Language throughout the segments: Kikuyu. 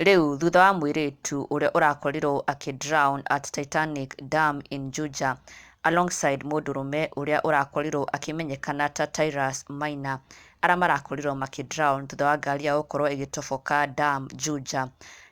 Rĩu thutha wa mũirĩtu ũrĩa ũrakorirwo akĩ drown at Titanic Dam in Juja alongside mũndũrũme ũrĩa ũrakorirwo akĩmenyekana ta Tyrus Maina, arĩa marakorirwo makĩ drown thutha wa ngari yao gũkorwo ĩgĩtoboka dam Juja.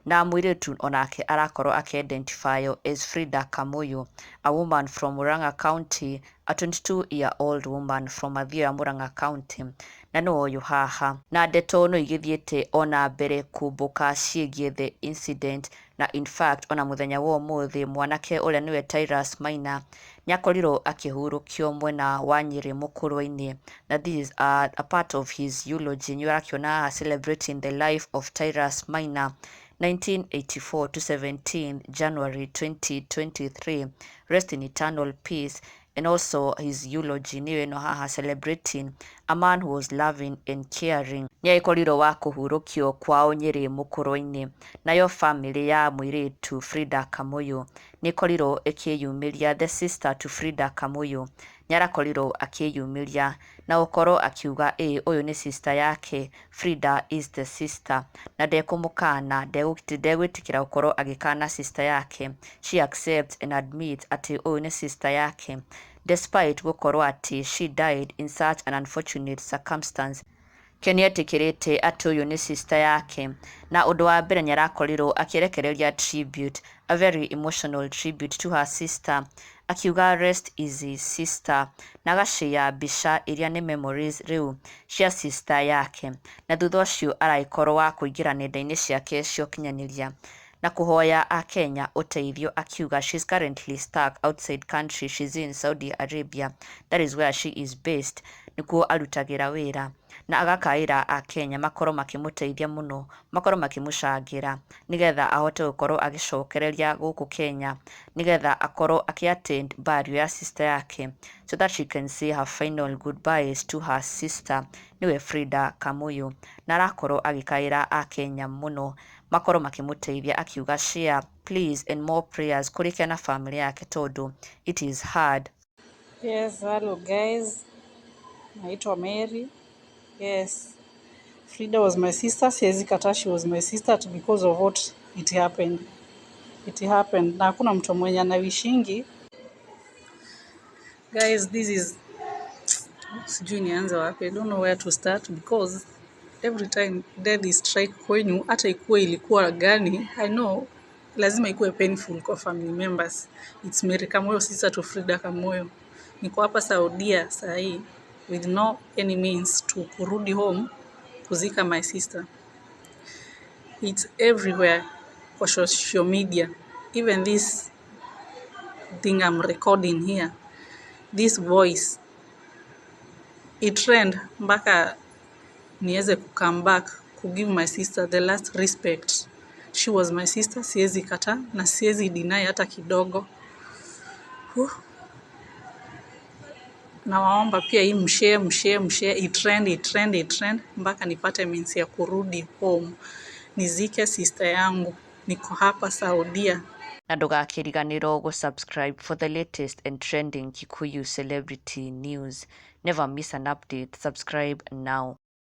Na mũirĩtu onake arakorwo akĩ identify as Frida Kamuyu, a woman from Murang'a County, a 22-year-old woman from Mathioya, Murang'a County. Na nĩwe ũyũ haha. Na ndeto no igĩthiĩte ona mbere kumbũka ciĩgiĩ the incident, na in fact ona mũthenya wa ũmũthĩ mwanake ũrĩa nĩwe Tyrus Maina nĩ akorirwo akĩhurũkio mwena wa Nyĩrĩ Mũkũrwe-inĩ, na this is a part of his eulogy. Nĩ ũrakĩona haha, "Celebrating the life of Tyrus Maina, 1984 to 17 January 2023, rest in eternal peace." And also his eulogy nĩyo ĩno haha, "Celebrating a man who was loving and caring." Nĩ agĩkorirwo wa kũhurũkio kwao Nyĩrĩ Mũkũrwe-inĩ. Nayo family ya mũirĩtu Frida Kamuyu nĩ ĩkorirwo ĩkĩyumĩria. The sister to Frida Kamuyu nĩ arakorirwo akĩyumĩria na gũkorwo akiuga ĩ ũyũ nĩ sister yake, Frida is the sister, na ndekũmũkana, ndegwĩtĩkĩra gũkorwo agĩkana sister yake. She accepts and admits atĩ ũyũ nĩ sister yake, despite gũkorwo atĩ she died in such an unfortunate circumstance. Ke nĩetĩkĩrĩte atĩ ũyũ nĩ sister yake. Na ũndũ wa mbere nĩ arakorirwo akĩrekereria tribute, a very emotional tribute to her sister, akiuga, "Rest easy, sister," na agacĩa mbica iria nĩ memories rĩu cia sister yake. Na thutha ũcio aragĩkorwo wa kũingĩra nenda-inĩ ciake cia ũkinyanĩria na kũhoya akenya ũteithio, akiuga she's currently stuck outside country. She's in Saudi Arabia, that is where she is based, nĩkuo arutagĩra wĩra, na agakaĩra akenya makorwo makĩmũteithia mũno, makorwo makĩmũcangĩra nĩgetha ahote gũkorwo agĩcokereria gũkũ Kenya, nĩgetha akorwo akĩ attend burial ya sister yake so that she can say her final goodbyes to her sister, nĩwe Frida Kamuyu. Na arakorwo agĩkaĩra akenya mũno makorwo makĩmũteithia, akiuga share please and more prayers kũrĩ ke na family yake tondũ it is hard. Yes, hello guys. Naitwa Mary. Yes. Frida was my sister. Siwezi kataa she was my sister because of what it happened. It happened. Na hakuna mtu mwenye anawishingi. Guys, this is, sijui nianze wapi. I don't know where to start because every time death is strike kwenyu, hata ikuwe ilikuwa gani, I know lazima ikuwe painful kwa family members. It's Mary Kamoyo, sister to Frida Kamoyo. Niko hapa Saudia saa hii with no any means to kurudi home kuzika my sister. It's everywhere kwa social media. Even this thing I'm recording here, this voice, it trend mpaka niweze ku come back ku give my sister the last respect. She was my sister, siwezi kataa na siwezi deny hata kidogo. Huh. Nawaomba pia hii mshare, mshare, mshare, itrend, itrend, itrend mpaka nipate means ya kurudi home nizike sister yangu. Niko hapa Saudia. Na ndũgakĩriganĩrwo gũ-subscribe for the latest and trending Kikuyu celebrity news. Never miss an update. Subscribe now.